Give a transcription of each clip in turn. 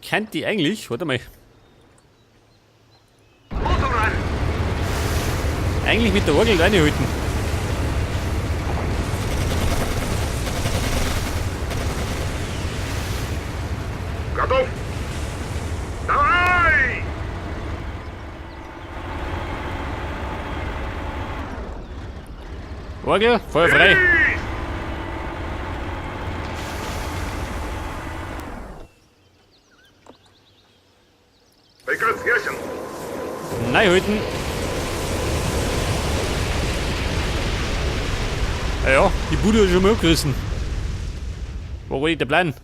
Kennt die eigentlich, warte mal. Eigentlich mit der Orgel reinhalten. Готов! Давай! Orgel, Feuer frei. Шевелись! Приказ ясен. Reinhalten. Ja, ja, die Bude ist schon mal abgerissen. Wo wollte ich da bleiben?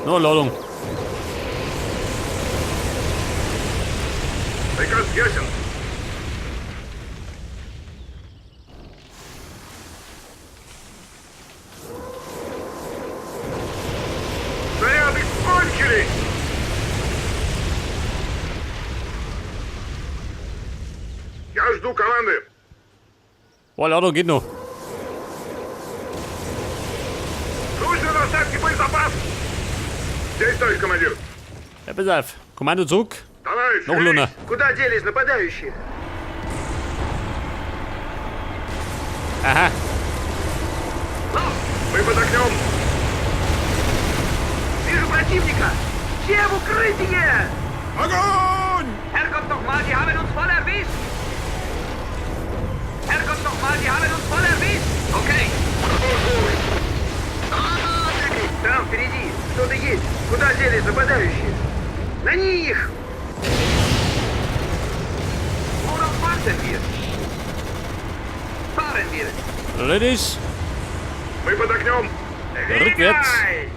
Noch eine Ladung. Приказ ясен. Снаряды кончились! Я жду команды. Boah, Ladung geht noch. Нужно доставки боезапас! Здесь, товарищ командир. Ja, pass auf. Kommando zurück. Давай, Noch шевелись! Luna. Куда делись нападающие? Aha. Мы под огнем! Вижу противника! Все в укрытие! Огонь! Herrgott nochmal, die haben uns voll erwischt! Herrgott nochmal, die haben uns voll erwischt! Okay. Там впереди кто-то есть. Куда делись нападающие? На них! Worauf warten wir? Fahren wir! Ladies. Мы под огнем! Rückwärts. Двигай!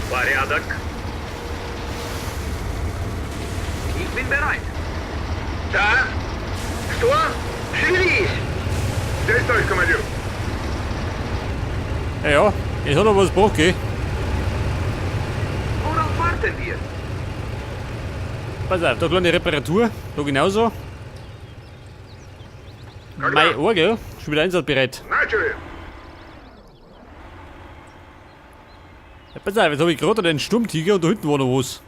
Порядок. Ich bin bereit. Да? Что? Шевелись! Здесь, товарищ командир. Ja, ja. Jetzt hat er was gebracht, gell? Worauf warten wir? Pass auf, da kleine Reparatur. Da genauso. Meine Orgel, schon wieder einsatzbereit. Начали! Ja, pass auf, jetzt habe ich gerade den Sturmtiger und da hinten war noch was.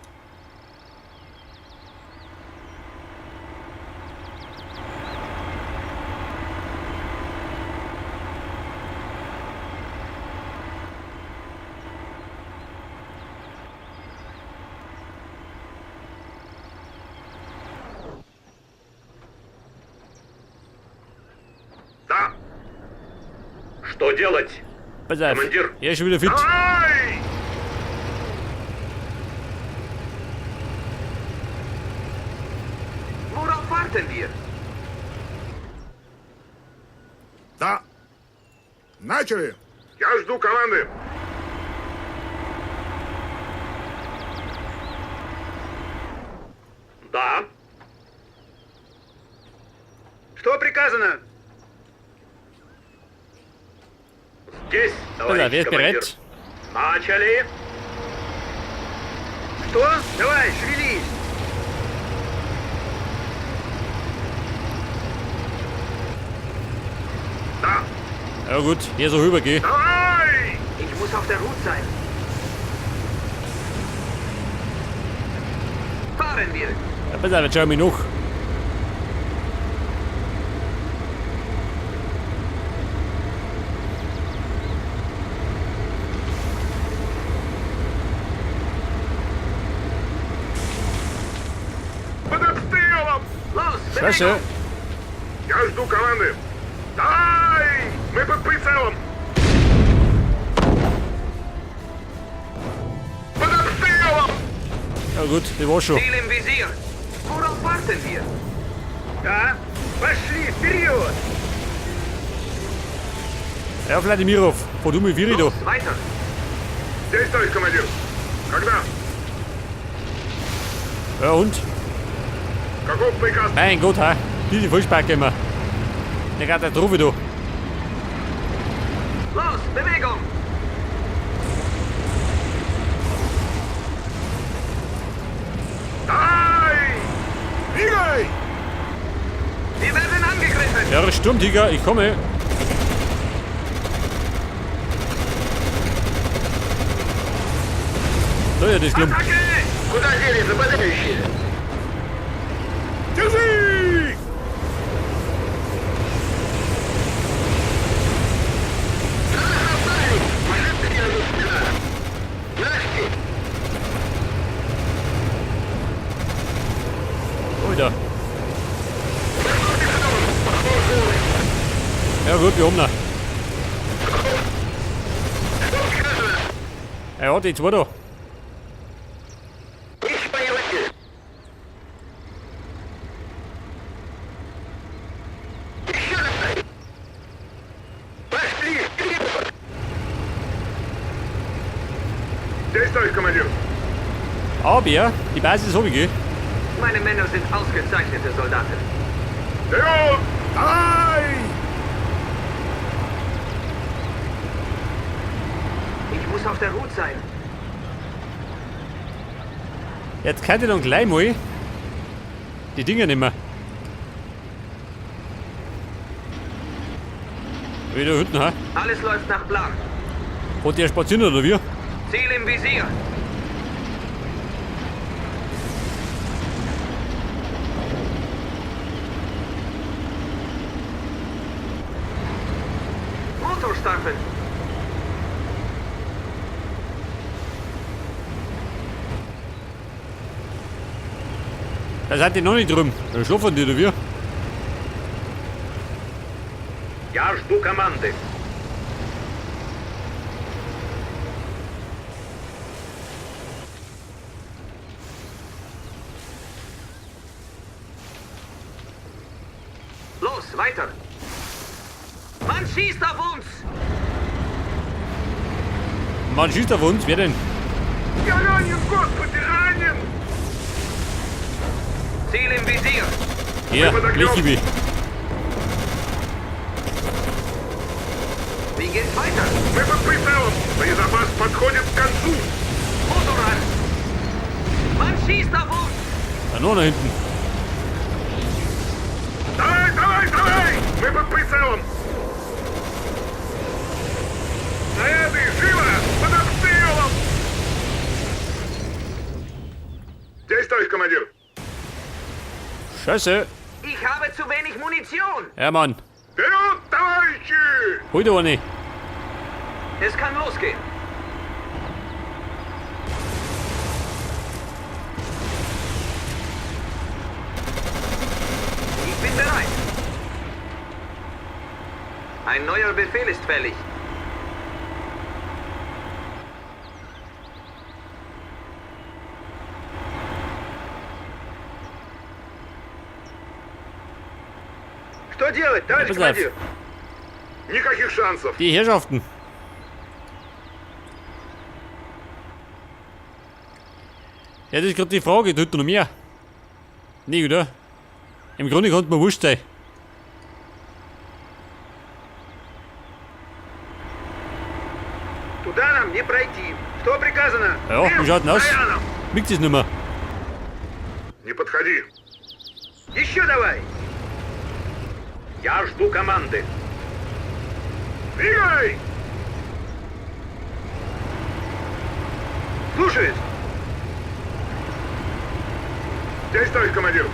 Да! Что делать? Pass auf, Командир. er ist schon wieder fit. Давай! Worauf warten wir? Да! Начали! Я жду команды! Да. Что приказано? Здесь, Pass auf, товарищ er ist командир. bereit. Начали. Что? Давай, шевелись! Да! Ja gut, hier so rüber, geh. Давай! Ich muss auf der Hut sein. Fahren wir! Ja, pass auf, jetzt schau ich mich noch. Под обстрелом! Los, Scheiße. Bewegung! Я жду команды! Давай! Мы под прицелом! Под обстрелом! Ja gut, das war schon. Ziel im Visier! Worauf warten wir? Да? Пошли вперед! Ja, Vladimirov, fahr du mit Viri da. Los, weiter! Здесь, товарищ командир! Когда? Ja und? Каков приказ? Mein Gott, ha. Die die Vollsparke immer. Der Katastrophe da. Los, Bewegung! Давай! Двигай! Ja, Sturmtiger, ich komme. Da ja, das Klump. Атака! Куда делись нападающие? Держи! Alter. Ja gut, wir haben noch. Ja, die zwei da. Здесь, товарищ командир. Aber die Basis habe ich, gell? Meine Männer sind ausgezeichnete Soldaten. Вперед! Давай! Ich muss auf der Hut sein. Jetzt kann ich dann gleich mal die Dinger nehmen. Wieder hinten, ha? Alles läuft nach Plan. Hat der spazieren oder wie? Ziel im Visier. Motor starten. Da sind die noch nicht drüben. Da schlafen die oder wie? Я жду команды. Los, weiter. Man schießt auf uns. Man schießt auf uns, wer denn? Я ранен, господи, ранен! Ziel im Visier. Hier, Lichibi. Wie geht's weiter? Мы под прицелом! Боезапас подходит к концу! Motor an. Man schießt auf uns. Da noch nach hinten. Давай, давай, давай! Мы под прицелом! Снаряды, живо! Под обстрелом! Здесь, товарищ командир! Scheiße. Ich habe zu wenig Munition. Ja, Mann. Вперед, товарищи! Hol dir eine. Es kann losgehen. Ich bin bereit. Ein neuer Befehl ist fällig. Что делать, товарищ Pass auf. командир? Никаких шансов! Die Herrschaften. Ja, das ist gerade die Frage, tut noch mehr? Nee, oder? Im Grunde konnte man wurscht sein. Туда нам не пройти. Что приказано? Ja, wie schaut denn aus? Тараном! Miegt es nicht mehr. Не подходи! Еще давай! Я жду команды. Двигай! Слушаюсь! Здесь, товарищ командир!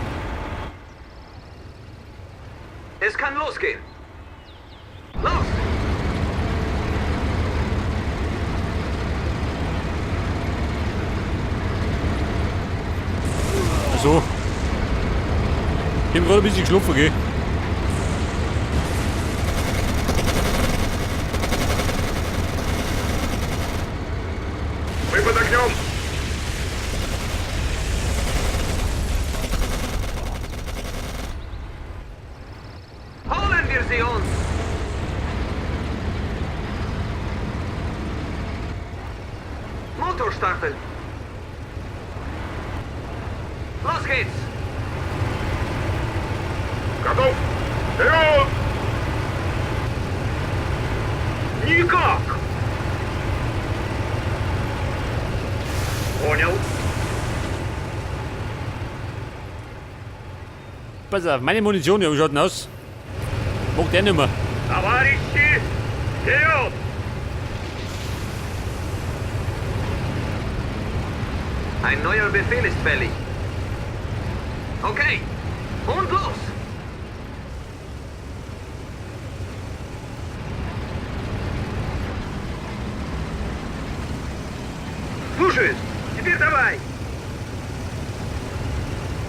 Es kann losgehen. Los! Also. Ich hab gerade ein bisschen geschlafen, gell? Мы под огнем! Holen wir sie uns! Motor starten! Los geht's! Готов! Вперед! Никак! Понял. Pass auf, meine Munition, ja, wie schaut denn aus? Mag der nicht mehr. Товарищи, вперед! Ein neuer Befehl ist fällig. Okay, und los! Слушаюсь! Теперь давай!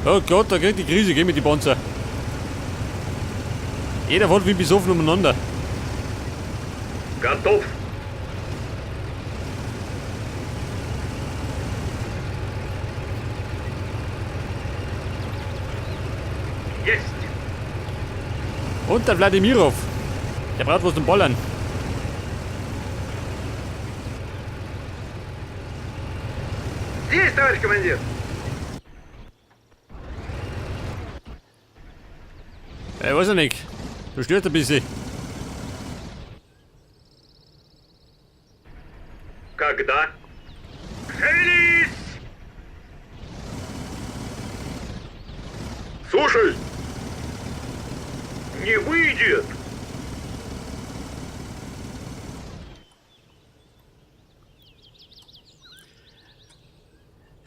Oh Gott, da kriegt die Krise, geh mit die Panzer. Jeder fährt wie besoffen umeinander. Готов. Есть. Und der Wladimirov. Der braucht was zum Ballern. Здесь, товарищ командир! Ich weiß ja nicht. Du störst ein bisschen. Когда? Шевелись! Слушай! Не выйдет!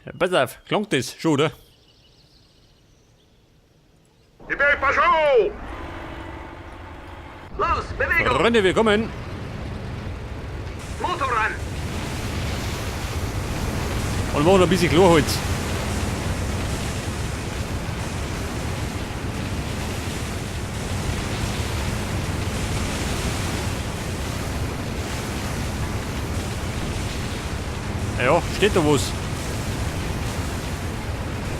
Ja, pass auf, klangt das schon, oder? Теперь пошел! Los, Bewegung! Freunde, wir kommen. Motor an! Und machen noch ein bisschen Chlorholz. Ja, steht da was.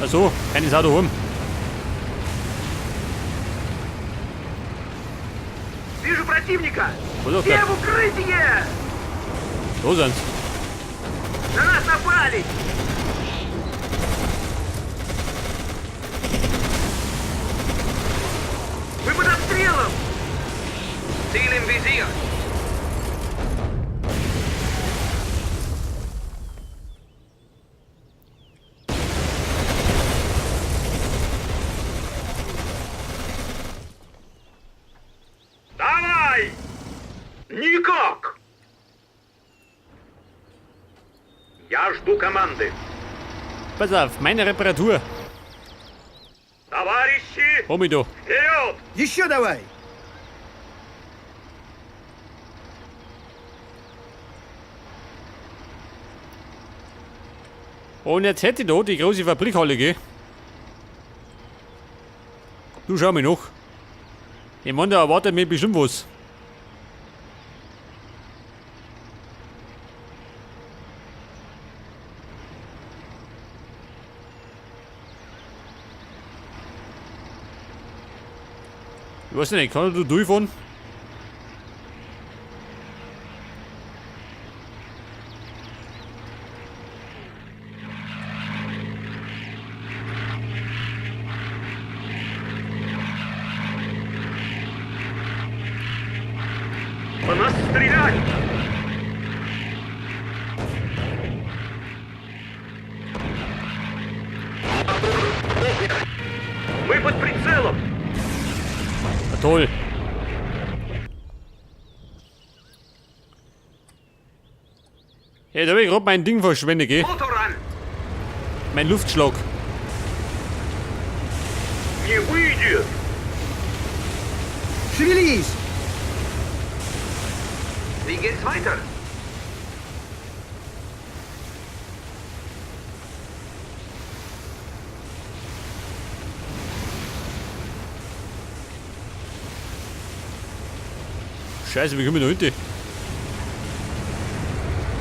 Also, keine Sau daheim. Вижу противника! Was ist Все da? в укрытие! Da sind's. На нас напали! Мы под обстрелом! Ziel im Visier! Давай! Никак! Я жду команды. Pass auf, meine Reparatur. Товарищи, Hol mich da. вперед! Еще давай! Und jetzt hätte ich da die große Fabrikhalle, gell? Du schau mich noch. Ich mein, da erwartet mich bestimmt was. Ich weiß nicht, kann ich da durchfahren? По нас стреляют! Мы под прицелом! Na toll. Hey, da hab ich grad mein Ding verschwendet, gell? Motor an! Mein Luftschlag. Не выйдет! Шевелись! Wie geht's weiter? Scheiße, wie kommen wir da hinten?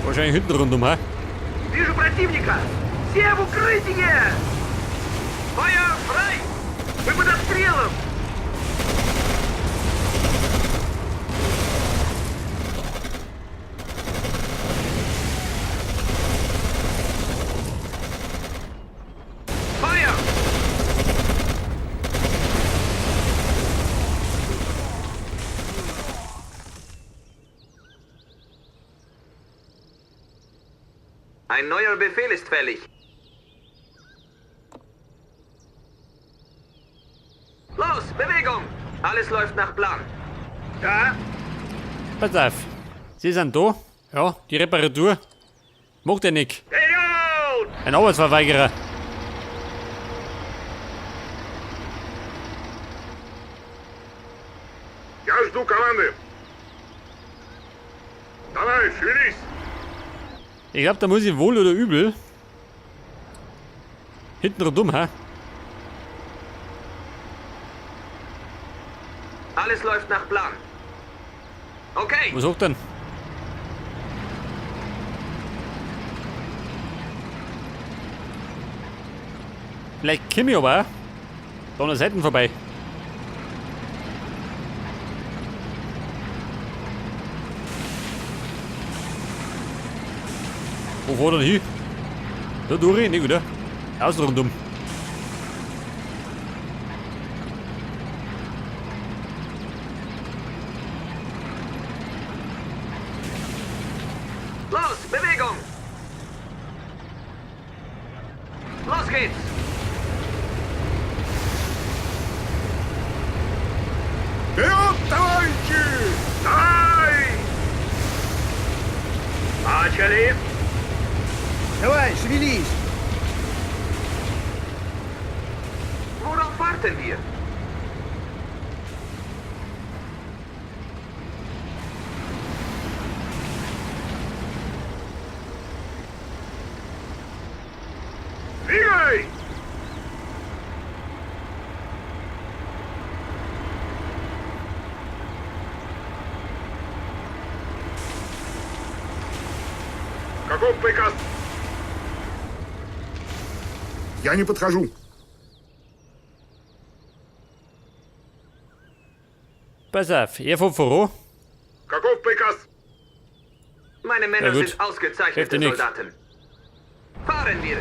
Wahrscheinlich hinten rundum, hä? Вижу противника! Все в укрытие! Feuer frei! Мы под обстрелом! Feuer! Ein neuer Befehl ist fällig. Los, Bewegung! Alles läuft nach Plan. Да? Pass auf. Sie sind da. Ja, die Reparatur. Macht ja nichts. Вперед! Ein Arbeitsverweigerer. Я жду команды. Давай, шевелись. Ich glaube, da muss ich wohl oder übel hinten rundum, hä? Alles läuft nach Plan. Okay. Was sagt denn? Vielleicht komme ich aber auch da an der Seite vorbei. Wo fahr denn hin? Da durch, nicht, oder? Außen rundum. Los, Bewegung! Los geht's! Вперед, товарищи! Давай! Начали! Давай, шевелись! Worauf warten wir? Двигай! Каков приказ? Я не подхожу. Pass auf, er fährt voran. Каков приказ? Meine Männer Ja, gut. sind Hilft ausgezeichnete dir nix. Soldaten. Fahren wir!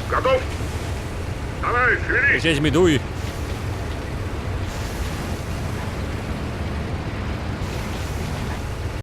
Готов? Давай, Ich шевелись! stelle mich durch.